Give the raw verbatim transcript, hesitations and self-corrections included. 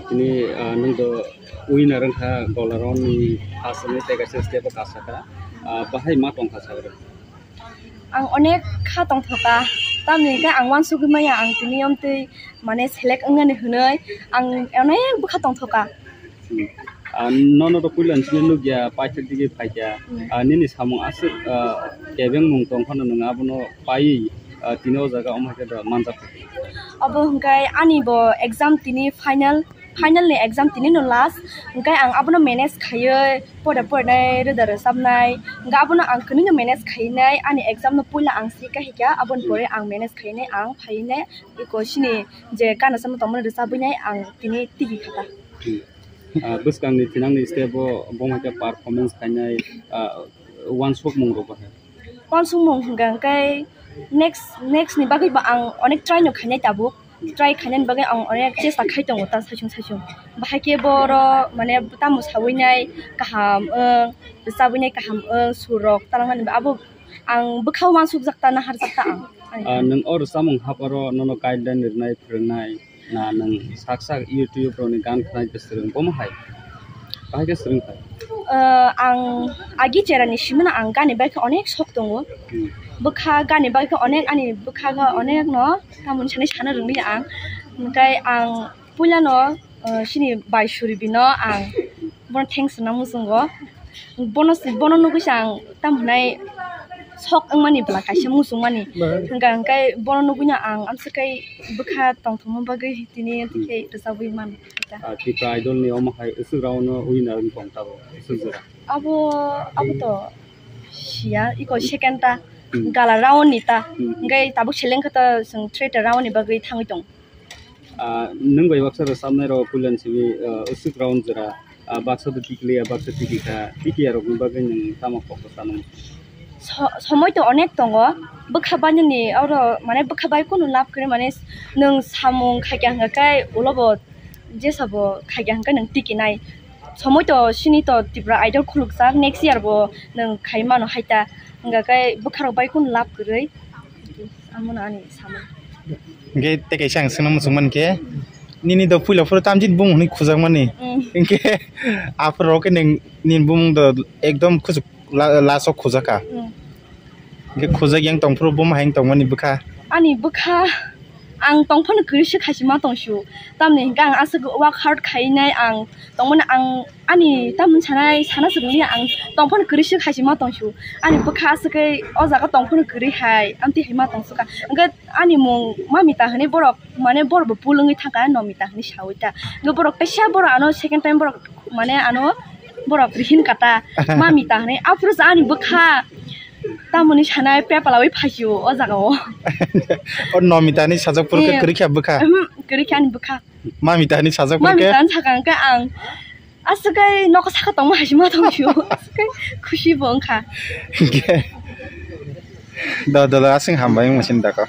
Tini, ah, nwng do winner wngkha Gola round ni first ni tei kaisa step o kasaka. Ah, bahai ma tongkha sagra. Ang onek kha tongthoka, tamni hwnkhe ang uansugwi maya ang tini omtwi mane select wngnani hwnwi ang onek bwkha tongthoka. Hmm. Ah, nono to puila sini nukya, paithak digi phaikya. Hmm. Ah, nini samung aswk, ah, kebengmung tongphano nwng abono paiwi, ah, tini o jaga omo hai khe da manjak. Obo hwnkhe ani bo exam tini final, final ni exam tini no last, hwnkhe ang abono manage khaiwi poda porinai, roda rwchapnai, hwnkhe abono ang kwrwino manage khainai, ani exam no puila ang si kahikya, aboni pore ang manage khainai, ang phainai, eko sini je gana sama tongmani rwchabwinai ang tini tigi khata. Hmm. Ah, bwskangni thinangni step o bo hai khe performance khainai, ah, uansukmung rok bahai. Uansukmung hwnkha hwnkhe next, next ni bagwi bo ang onek try no khainai tabuk. Try khainani bagwi ang onek chesta khai tongo ta saichung saichung. Bahai khe borok mane tamo sawinai kaham wng, rwchabwinai kaham wng, sur rok talangnani abo ang bwkha uansukjak ta naharjak ta ang. Ah, nwng o rwchapmung haparo nono guideline rwnai, phwrwngnai? Na nwng sak sak YouTube rokni gan khwnai khe swrwng, bomo hai? Bahai khe swrwng khai? Ah, ang agi cherani simano ang gani bai khe onek sok tongo. Hmm. Bwkha gani bai khe onek, ani bwkha khe onek no tamoni sanai sana rwngli ang. Hwnkhe ang puila no, ah, sini bai suri bino ang bono thanks hwnna muchungo. Bono, bono nugwi se ang tamo hwnai sok wngmani bwla kaisa muchungmani. Ba. Hwnkha hwnkhe bono nugwino ang amswk kai bwkha tongthokma bagwi tini tei rwchabwi mano. Ah, Tipra Idol ni omo hai aswk round no winner wng tong tabuk, aswk jora. Abo, abo to siya, iko second ta, Hmm. Gala round ni ta. Hmm. Hwnkhe tabuk seleng khe to chwng three ta round ni bagwi thangwi tong. Ah, nwng bai baksa rwchapnai rok puilan simi, ah, aswk round jora, ah, baksa to tikliya, baksa tikikha, tikiya rokni bagwi nwng tamo kok sanai? So-, somoi to onek tongo, bwkha bainani oro mane bwkha bai kunu lab kwrwi mane nwng samung khaikya hwnkha khe ulo bo jesa bo khaikya hwnkhe nwng tikinai. Somoi to sini to Tipra Idol khulukjak, next year bo nwng khai mano hai ta, hwnkha khe bwkha rok bai kunu lab kwrwi. Amono ani samung. Hingke tei kaisa ang swngna muchung mankhe, nini do puila phuru tamjin bumung hwnwi khujakmani. Mm. Hingke aphuru rok khe nini bumung do ekdom kuchuk la-, last o khujaka. Mm. Hingke khujak yang tongphuru buma hai tongmani bwkha. Ani bwkha ang tongphano kwrwi se khaisima tongsu. Tamni hingke ang aswk work hard khainai ang tongmani ang ani tamni sanai sana swrwngli ang tongphano kwrwi se khaisima tongsu. Ani bwkha aswk khe o jaga tongphano kwrwi hai amtwi hai ma tongsuka. Hingke ani mung Mamita hinui borok, mane borok bo pul wngwi thangkha, Nomita hinui saui ta. Hingke borok teisa borok ano second time borok, mane ano borok rihin kata, Mamita hinui. Aphuru se ani bwkha tamoni sanai pepalaui phaisio o jaga o. O Nomita hinui sajak phuru khe Eh. Kwrwi kha bwkha. Uhum, kwrwi kha ani bwkha. Mamita hinui sajak phuru khe. Mamita hinui sakha hwnkhe ang. Aswk khe nokha saka tongma hai se ma tong sio. Aswk khe khusi bo wngkha. Hingke. Do, do, do, aswk hambai wngma sini dako.